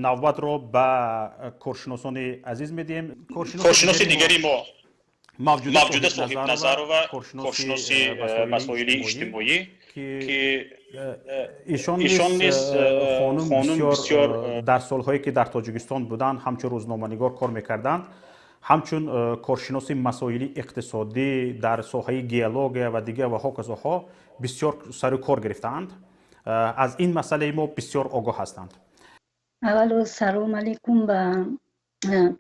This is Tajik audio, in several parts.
Навбатро ба коршиносони азиз медиҳем. Коршиноси дигари мо Мавҷуда Соҳибназарова, коршиноси масоили иҷтимоӣ, ки ки ишон ишон низ низ хонум хонум бисёр бисёр дар солҳое ки дар Тоҷикистон буданд, ҳамчун рӯзноманигор кор мекарданд, ҳамчун коршиноси масоили иқтисодӣ дар соҳаи геология ва дигар ва ҳоказоҳо бисёр сару кор гирифтаанд, аз ин масъалаи мо бисёр огоҳ ҳастанд. Аввало салом алейкум ба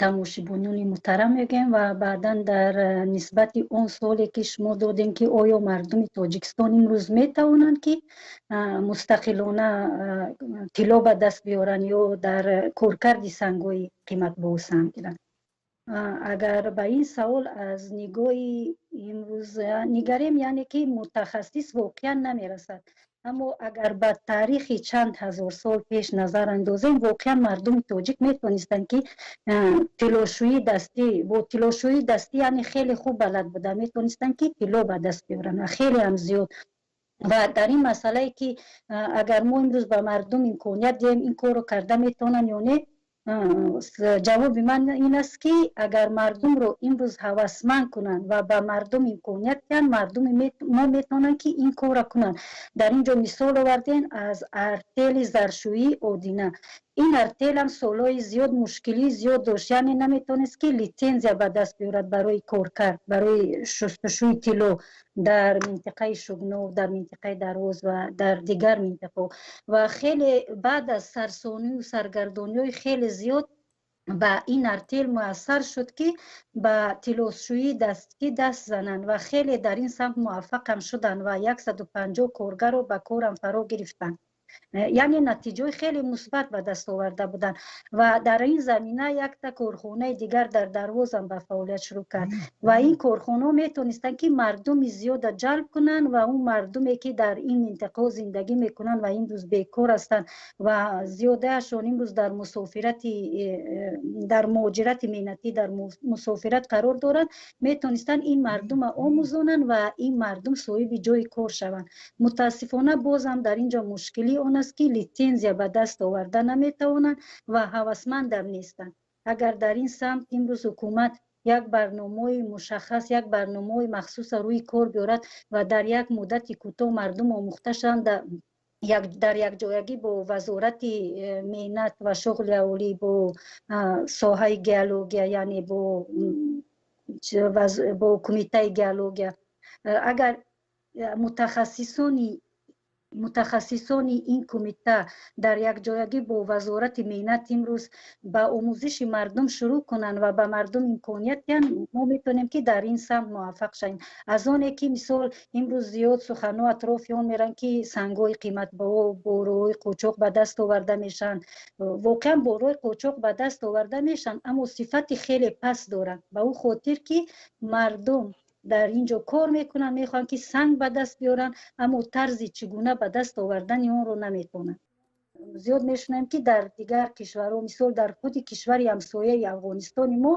тамошобинони муҳтарам мегӯем ва баъдан дар нисбати он суоле, ки шумо додем, ки оё мардуми Тоҷикистон имрӯз метавонанд, ки мустақилона тилло ба даст биёранд ё дар коркарди сангҳои қиматбаҳо саҳм гиранд, агар ба ин савол аз нигоҳи имрӯз нигарем, яъне ки мутахассис воқеан намерасад, аммо агар ба таърихи чанд ҳазор сол пеш назар андозем, воқеан мардуми тоҷик метавонистанд, ки тиллошӯии дастӣ, бо тиллошӯии дастӣ, яъне хеле хуб балад буда, метавонистанд, ки тилло ба даст биёранд ва хеле ҳам зиёд. Ва дар ин масъалае, ки агар мо имрӯз ба мардум имконият диҳем, ин корро карда метавонанд ё не, ҷавоби ман ин аст, ки агар мардумро имрӯз ҳавасманд кунанд ва ба мардум имконият диҳанд, мардуми мо метавонанд, ки ин корро кунанд. Дар ин ҷо мисол овардем аз артели заршӯии Одина. Ин артелам солҳои зиёд мушкилии зиёд дошт, яъне наметавонист, ки литсензия ба даст биёрад барои коркард, барои шустушӯи тилло дар минтиқаи Шугнов, дар минтиқаи Дарвоз ва дар дигар минтақаҳо. Ва хеле баъд аз сарсонию саргардониҳои хеле зиёд ба ин артел муяссар шуд, ки ба тиллошӯии дастӣ даст зананд ва хеле дар ин самт муваффақам шуданд ва 150 коргарро ба корам фаро гирифтанд, яъне натиҷаҳои хеле мусбат ба даст оварда буданд. Ва дар ин замина якта корхонаи дигар дар Дарвозам ба фаъолият шурӯъ кард ва ин корхонаҳо метавонистанд, ки мардуми зиёда ҷалб кунанд ва он мардуме, ки дар ин минтақаҳо зиндагӣ мекунанд ва имрӯз бекор ҳастанд ва зиёдаашон имрӯз дар мусофирати, дар муҳоҷирати меҳнатӣ, дар мусофират қарор доранд, метавонистанд ин мардума омӯзонанд ва ин мардум соҳиби ҷои кор шаванд. Мутаассифона, бозам дар ин ҷо мушкилии он аст, ки литсензия ба даст оварда наметавонанд ва ҳавасмандам нестанд. Агар дар ин самт имрӯз ҳукумат як барномаи мушаххас, як барномаи махсуса рӯи кор биёрад ва дар як муддати кӯтоҳ мардум омӯхта шаванд, дар якҷоягӣ бо Вазорати меҳнат ва шуғли аҳолӣ, бо соҳаи геология, яъне бо кумитаи геология, агар мутахассисони ин кумита дар якҷоягӣ бо Вазорати меҳнат имрӯз ба омӯзиши мардум шурӯъ кунанд ва ба мардум имконият диҳанд, мо метавонем, ки дар ин самт муваффақ шавем. Аз оне ки мисол имрӯз зиёд суханҳо атрофи он мераванд, ки сангҳои қиматбаҳо бо роҳҳои қочоқ ба даст оварда мешаванд, воқеан бо роҳи қочоқ ба даст оварда мешаванд, аммо сифати хеле паст доранд, ба ӯ хотир ки мардум дар ин ҷо кор мекунанд, мехоҳанд, ки санг ба даст биёранд, аммо тарзи чӣ гуна ба даст овардани онро наметавонанд. Зиёд мешунавем, ки дар дигар кишварҳо, мисол дар худи кишвари ҳамсояи Афғонистони мо,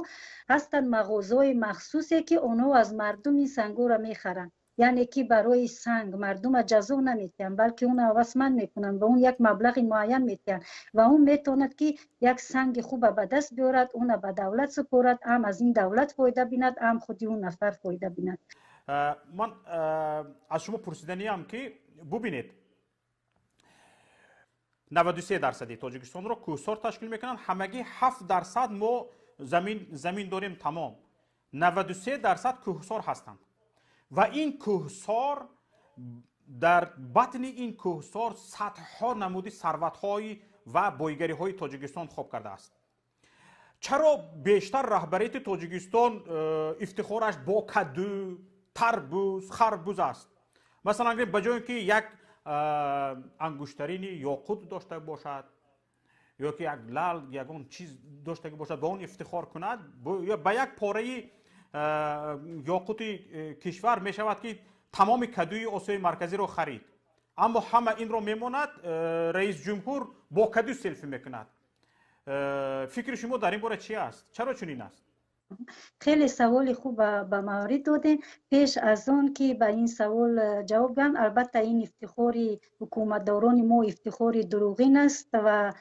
ҳастанд мағозаҳои махсусе, ки онҳо аз мардум ин сангҳоро мехаранд, яъне ки барои санг мардума ҷазо наметиҳанд, балки онро ҳавасманд мекунанд, ба он як маблағи муайян метиҳанд ва он метавонад, ки як санги хуба ба даст биёрад, онро ба давлат супорад, ҳам аз ин давлат фоида бинад, ҳам худи он нафар фоида бинад. Ман аз шумо пурсиданиам, ки бубинед, 93 дарсади Тоҷикистонро кӯҳсор ташкил мекунанд, ҳамагӣ 7 дарсад мо замин дорем, тамом. 93 дарсад кӯҳсор ҳастанд ва ин кӯҳсор, дар батни ин кӯҳсор садҳо намуди сарватҳои ва бойгариҳои Тоҷикистон хоб кардааст. Чаро бештар раҳбарияти Тоҷикистон ифтихораш бо каду, тарбуз, харбуз аст? Масалан, ба ҷое ки як ангуштарини ёқут дошта бошад ё ки як лал, ягон чиз доштагӣ бошад, ба он ифтихор кунад, ба як пораи ёқути кишвар мешавад, ки тамоми кадуи Осиёи Марказиро харид, аммо ҳама инро мемонад, раис ҷумҳур бо каду селфи мекунад. Фикри шумо дар ин бора чи аст? Чаро чунин аст? Хеле саволи хуб ба маврид додем. Пеш аз он ки ба ин савол ҷавоб диҳам, албатта, ин ифтихори ҳукуматдорони мо ифтихори дурӯғин аст ва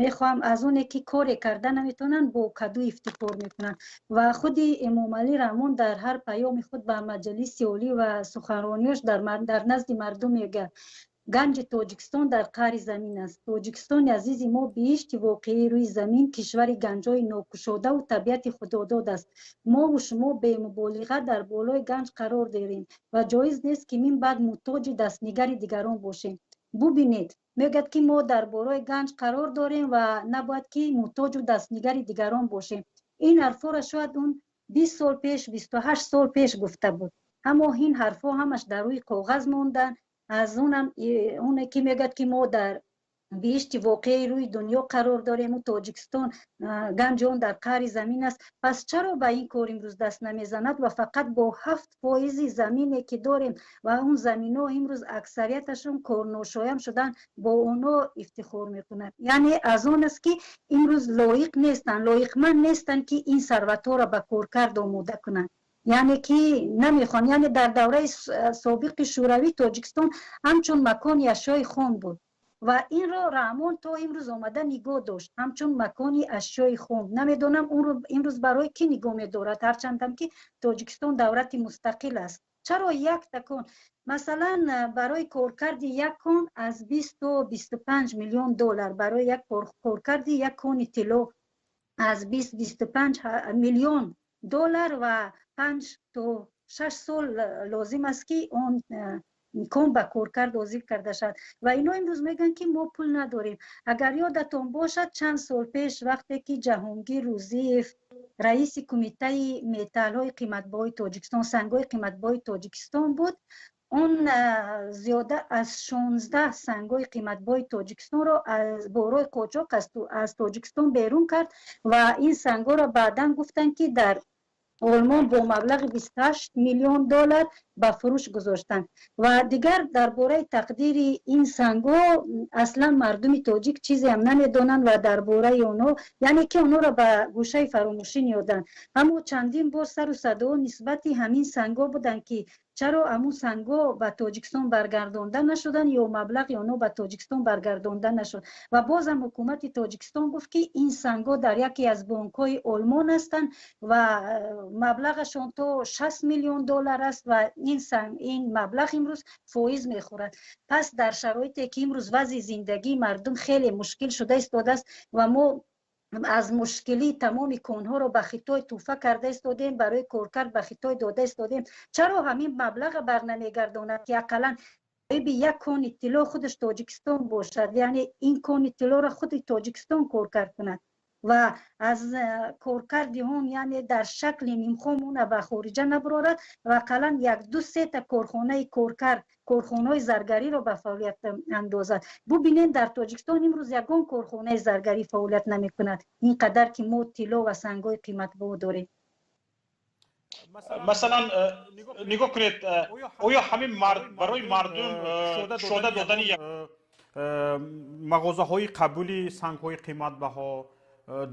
Мехоҳам аз оне ки коре карда наметавонанд, бо каду ифтихор мекунанд. Ва худи Эмомалӣ Раҳмон дар ҳар паёми худ ба Маҷлиси Олӣ ва суханрониёш дар назди мардум мегӯяд: ганҷи Тоҷикистон дар қаъри замин аст. Тоҷикистони азизи мо биҳишти воқеии рӯи замин, кишвари ганҷҳои нокушодаву табиати худодод аст. Мову шумо бемуболиға дар болои ганҷ қарор дорем ва ҷоиз нест, ки мин баъд муҳтоҷи дастнигари дигарон бошем. Бубинед, мегӯяд, ки мо дар болои ганҷ қарор дорем ва набояд ки муҳтоҷу дастнигари дигарон бошем. Ин ҳарфҳоро шояд он 20 сол пеш, 28 сол пеш гуфта буд, аммо ин ҳарфҳо ҳамаш дар рӯи коғаз монданд. Аз онам оне ки мегӯяд, ки мо дар биҳишти воқеии рӯи дунё қарор дорему Тоҷикистон ганҷи он дар қаъри замин аст, пас чаро ба ин кор имрӯз даст намезанад ва фақат бо 7 фоизи замине ки дорем, ва он заминҳо имрӯз аксарияташон корношоям шуданд, бо онҳо ифтихор мекунад? Яъне аз он аст, ки имрӯз лоиқ нестанд, лоиқманд нестанд, ки ин сарватҳоро ба коркард омода кунанд, яъне ки намехоҳанд. Яъне дар давраи собиқи Шӯравӣ Тоҷикистон ҳамчун макони ашёи хом буд ва инро Раҳмон то имрӯз омада нигоҳ дошт ҳамчун макони ашёи хом. Намедонам, онро имрӯз барои кӣ нигоҳ медорад, ҳарчандам ки Тоҷикистон давлати мустақил аст. Чаро як такон, масалан, барои коркарди як кон аз 20 то 25 миллион доллар, барои як коркарди як кони тилло аз 20-25 миллион доллар ва 5 то 6 сол лозим аст, ки он кон ба коркард ҳозир карда шавад. Ва ино имрӯз мегӯянд, ки мо пул надорем. Агар ёдатон бошад, чанд сол пеш, вақте ки Ҷаҳонгир Рӯзиев раиси Кумитаи металлҳои қиматбаҳои Тоҷикистон, сангҳои қиматбаҳои Тоҷикистон буд, он зиёда аз 16 сангҳои қиматбаҳои Тоҷикистонро бо роҳи қочоқ аз Тоҷикистон берун кард ва ин сангҳоро баъдан гуфтанд, ки дар Олмон бо маблағи 28 миллион доллар ба фурӯш гузоштанд. Ва дигар дар бораи тақдири ин сангҳо аслан мардуми тоҷик чизеам намедонанд ва дар бораи онҳо, яъне ки онҳоро ба гӯшаи фаромӯшӣ ниёданд. Аммо чандин бор сару садоҳо нисбати ҳамин сангҳо буданд, ки чаро ҳамун сангҳо ба Тоҷикистон баргардонда нашуданд ё маблағи онҳо ба Тоҷикистон баргардонда нашуд. Ва бозам ҳукумати Тоҷикистон гуфт, ки ин сангҳо дар яке аз бонкҳои Олмон ҳастанд ва маблағашон то 60 миллион доллар аст ва ин маблағ имрӯз фоиз мехӯрад. Пас дар шароите ки имрӯз вазъи зиндагии мардум хеле мушкил шуда истодааст ва мо аз мушкилӣ тамоми конҳоро ба Хитой тӯҳфа карда истодем, барои коркард ба Хитой дода истодем, чаро ҳамин маблаға барнамегардонад, ки ақаллан соҳиби як кони тилло худаш Тоҷикистон бошад, яъне ин кони тиллоро худи Тоҷикистон коркард кунад ва аз коркарди он, яъне дар шакли нимхом она ба хориҷа набарорад ва ақаллан як ду сета корхонаи коркард, корхонаҳои заргариро ба фаъолият андозад? Бубинем, дар Тоҷикистон имрӯз ягон корхонаи заргарӣ фаъолият намекунад, ин қадар ки мо тилло ва сангҳои қиматбаҳо дорем. Масалан, нигоҳ кунед, оё ҳамин барои мардум кушода додани мағозаҳои қабули сангҳои қиматбаҳо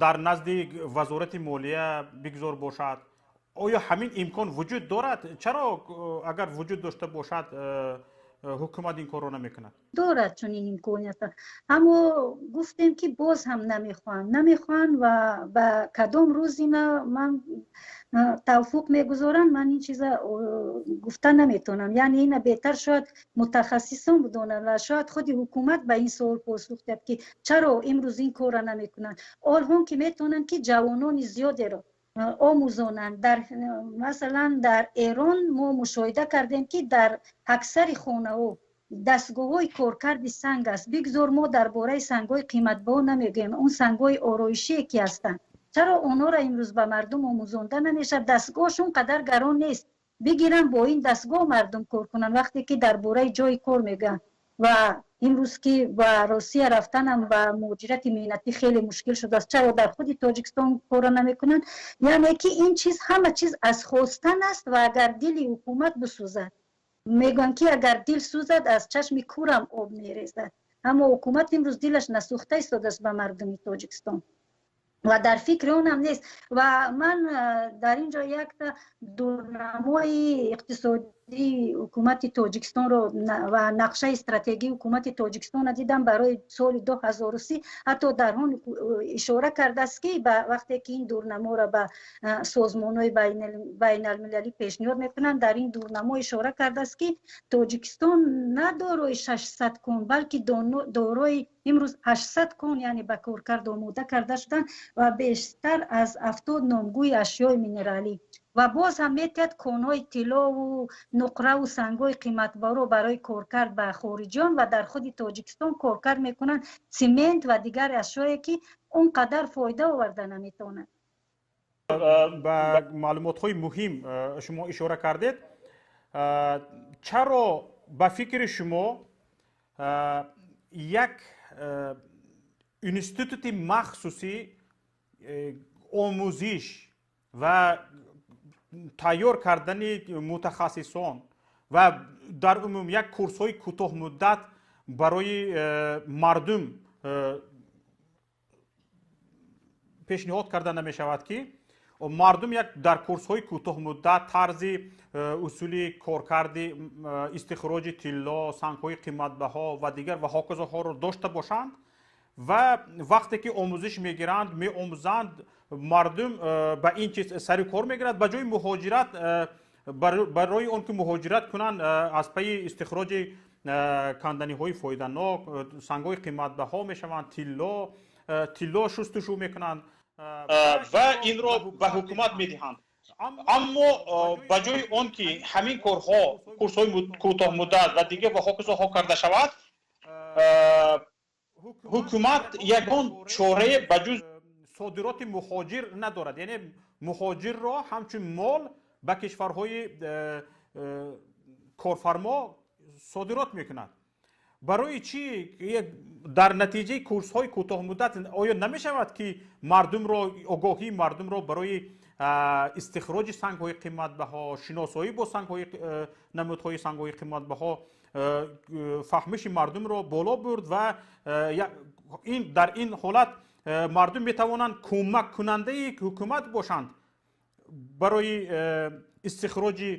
дар назди Вазорати молия бигзор бошад, оё ҳамин имкон вуҷуд дорад? Чаро, агар вуҷуд дошта бошад, ҳукумат ин корро намекунад? Дорад чунин имконият, аммо гуфтем, ки боз ҳам намехоҳанд, намехоҳанд ва ба кадом рӯз ина ман тавфуқ мегузоранд, ман ин чиза гуфта наметавонам. Яъне ина беҳтар шояд мутахассисон бидонанд ва шояд худи ҳукумат ба ин суол посух диҳад, ки чаро имрӯз ин корро намекунанд, ҳолҳон ки метавонанд, ки ҷавонони зиёдеро омӯзонанд. Дар масалан, дар Эрон мо мушоҳида кардем, ки дар аксари хонаҳо дастгоҳҳои коркарди санг аст. Бигзор мо дар бораи сангҳои қиматбаҳо намегӯем, он сангҳои ороишие ки ҳастанд, чаро онҳоро имрӯз ба мардум омӯзонда намешавад? Дастгоҳаш он қадар гарон нест, бигиранд, бо ин дастгоҳ мардум кор кунанд. Вақте ки дар бораи ҷои кор мегӯянд ва имрӯз ки ба Русия рафтанам ба муҳоҷирати меҳнатӣ хеле мушкил шудааст, чаро дар худи Тоҷикистон корро намекунанд? Яъне ки ин чиз, ҳама чиз аз хостан аст ва агар дили ҳукумат бисӯзад, мегӯянд, ки агар дил сӯзад, аз чашми кӯрам об мерезад. Аммо ҳукумат имрӯз дилаш насӯхта истодааст ба мардуми Тоҷикистон ва дар фикри онам нест. Ва ман дар ин ҷо якта дурнамои иқтисодӣ Ҳукумати Тоҷикистонро ва нақшаи стратегии ҳукумати Тоҷикистонро дидам барои соли 2030, ҳатто дар он ишора кардааст, ки ба вақте ки ин дурнаморо ба созмонҳои байналмилалӣ пешниҳод мекунанд, дар ин дурнамо ишора кардааст, ки Тоҷикистон на дорои 600 кон, балки дорои имрӯз 800 кон, яъне ба коркард омода карда шуданд ва бештар аз 70 номгӯи ашёи минералӣ. Ва боз ҳам метиҳад конҳои тиллову нуқраву сангҳои қиматбаҳоро барои коркард ба хориҷиён ва дар худи Тоҷикистон коркард мекунанд симент ва дигар ашёе, ки он қадар фоида оварда наметавонанд. Ба маълумотҳои муҳим шумо ишора кардед. Чаро ба фикри шумо як институти махсуси омӯзиш ва тайёр кардани мутахассисон ва дар умум як курсҳои кӯтоҳмуддат барои мардум пешниҳод карда намешавад, ки мардум як дар курсҳои кӯтоҳмуддат тарзи усули коркарди истихроҷи тилло, сангҳои қиматбаҳо ва дигар ва ҳоказоҳоро дошта бошанд ва вақте ки омӯзиш мегиранд, меомӯзанд, мардум ба ин чиз сари кор мегирад, ба ҷои муҳоҷират, барои он ки муҳоҷират кунанд, аз пайи истихроҷи канданиҳои фоиданок, сангҳои қиматбаҳо мешаванд, тилло шустушӯ мекунанд ва инро ба ҳукумат медиҳанд. Аммо ба ҷои он ки ҳамин корҳо, курсҳои кӯтоҳмуддат ва дигар ва ҳоказоҳо карда шавад, ҳукумат ягон чорае ба ҷуз содироти муҳоҷир надорад, яъне муҳоҷирро ҳамчун мол ба кишварҳои корфармо содирот мекунад. Барои чӣ дар натиҷаи курсҳои кӯтоҳмуддат оё намешавад, ки мардумро, огоҳии мардумро барои истихроҷи сангҳои қиматбаҳо, шиносоӣ бо сангҳои, намудҳои сангҳои қиматбаҳо, фаҳмиши мардумро боло бурд ва ин дар ин ҳолат мардум метавонанд кӯмаккунандаи ҳукумат бошанд барои истихроҷи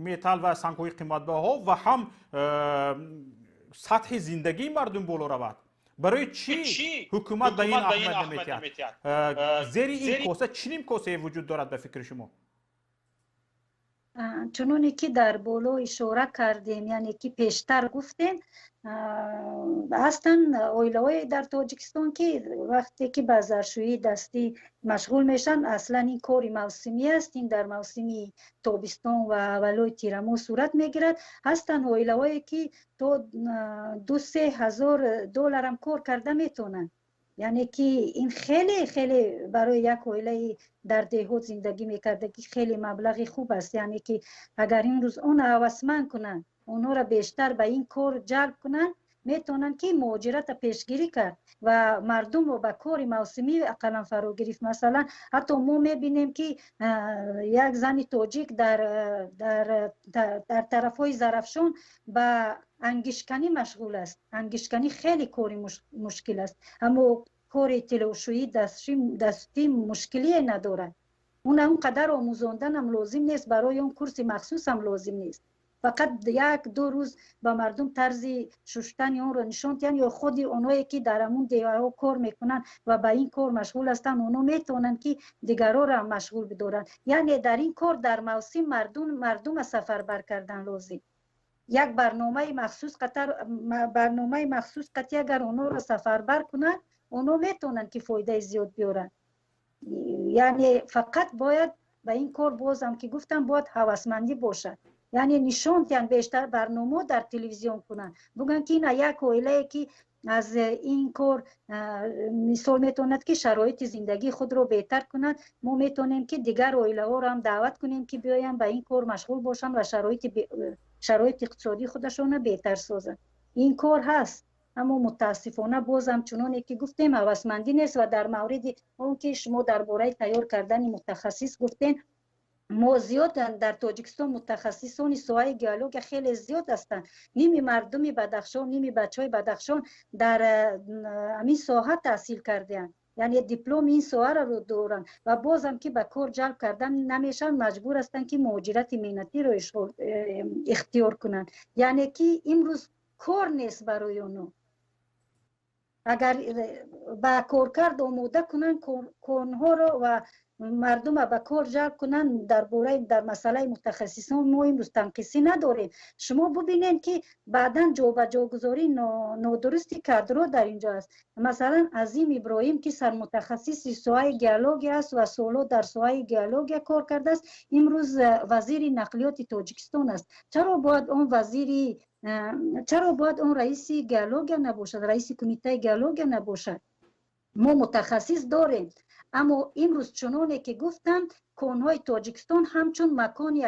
металл ва сангҳои қиматбаҳо ва ҳам сатҳи зиндагии мардум боло равад? Барои чӣ ҳукумат ба ин аҳамият намедиҳад? Зери ин коса чӣ ним косае вуҷуд дорад ба фикри шумо? Чуноне ки дар боло ишора кардем, яъне ки пештар гуфтем, ҳастанд оилаҳое дар Тоҷикистон, ки вақте ки ба заршӯии дастӣ машғул мешаванд, аслан ин кори мавсимӣ аст, ин дар мавсими тобистон ва аввалои тирамоҳ сурат мегирад. Ҳастанд оилаҳое, ки то 2-3 ҳазор долларам кор карда метавонанд, яъне ки ин хеле хеле барои як оилаи дар деҳот зиндагӣ мекардагӣ хеле маблағи хуб аст. Яъне ки агар имрӯз он ҳавасманд кунанд, онҳоро бештар ба ин кор ҷалб кунанд, метавонанд ки муҳоҷиратро пешгирӣ кард ва мардумро ба кори мавсимӣ ақаллан фаро гирифт. Масалан, ҳатто мо мебинем, ки як зани тоҷик дар тарафҳои Зарафшон ба ангиштканӣ машғул аст. Ангиштканӣ хеле кори мушкил аст, аммо кори тиллошӯӣ дастӣ мушкилие надорад. Он қадар омӯзонданам лозим нест, барои он курси махсусам лозим нест, фақат 1-2 рӯз ба мардум тарзи шуштани онро нишон диҳанд ё худи онҳое, ки дар ҳамун деҳаҳо кор мекунанд ва ба ин кор машғул ҳастанд, онҳо метавонанд, ки дигарҳоро машғул бидоранд. Яъне дар ин кор дар мавсим мардума сафарбар кардан лозим. Як барномаи махсус қатар, барномаи махсус қатъи агар онҳоро сафарбар кунанд, онҳо метавонанд, ки фоидаи зиёд биёранд. Яъне фақат бояд ба ин кор, бозам ки гуфтам, бояд ҳавасмандӣ бошад, яъне нишон диҳанд, бештар барномаҳо дар телевизион кунанд, бугӯянд, ки ина як оилае, ки аз ин кор мисол метавонад, ки шароити зиндагии худро беҳтар кунад. Мо метавонем, ки дигар оилаҳоро ҳам даъват кунем, ки биёянд, ба ин кор машғул бошанд ва шароити иқтисодии худашонро беҳтар созанд. Ин кор ҳаст, аммо мутаассифона, бозам чуноне ки гуфтем, ҳавасмандӣ нест. Ва дар мавриди он ки шумо дар бораи тайёр кардани мутахассис гуфтем, мо зиёд дар Тоҷикистон мутахассисони соҳаи геология хеле зиёд ҳастанд. Ними мардуми Бадахшон, ними бачаҳои Бадахшон дар ҳамин соҳа таҳсил кардаанд. Яъне дипломи ин соҳаро доранд ва бозам ки ба кор ҷалб кардан намешаванд, маҷбур ҳастанд, ки муҳоҷирати меҳнатиро ихтиёр кунанд. Яъне ки имрӯз кор нест барои онҳо. Агар ба коркард омода кунанд конҳоро ва мардума ба кор ҷалб кунанд, дар бораи, дар масъалаи мутахассисон мо имрӯз танқисӣ надорем. Шумо бубинед, ки баъдан ҷобаҷогузории нодурусти кадрҳо дар инҷо аст. Масалан, Азим Иброҳим, ки сармутахассиси соҳаи геология аст ва солҳо дар соҳаи геология кор кардааст, имрӯз вазири нақлиёти Тоҷикистон аст. Чаро бояд он вазири, чаро бояд он раиси геология набошад, раиси кумитаи геология набошад? Мо мутахассис дорем, аммо имрӯз, чуноне ки гуфтам, конҳои Тоҷикистон ҳамчун макони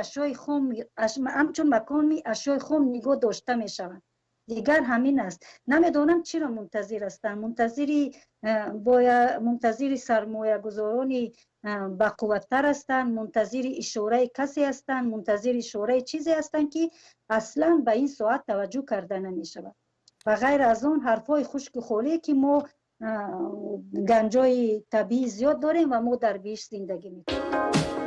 ашёи хом нигоҳ дошта мешаванд. Дигар ҳамин аст. Намедонам, чиро мунтазир ҳастанд. Мунтазири сармоягузорони бақувваттар ҳастанд, мунтазири ишораи касе ҳастанд, мунтазири ишораи чизе ҳастанд, ки аслан ба ин соат таваҷҷӯҳ карда намешавад. Ба ғайр аз он ҳарфҳои хушку холие, ки мо ганҷҳои табиӣ зиёд дорем ва мо дар биҳишт зиндагӣ мекунем.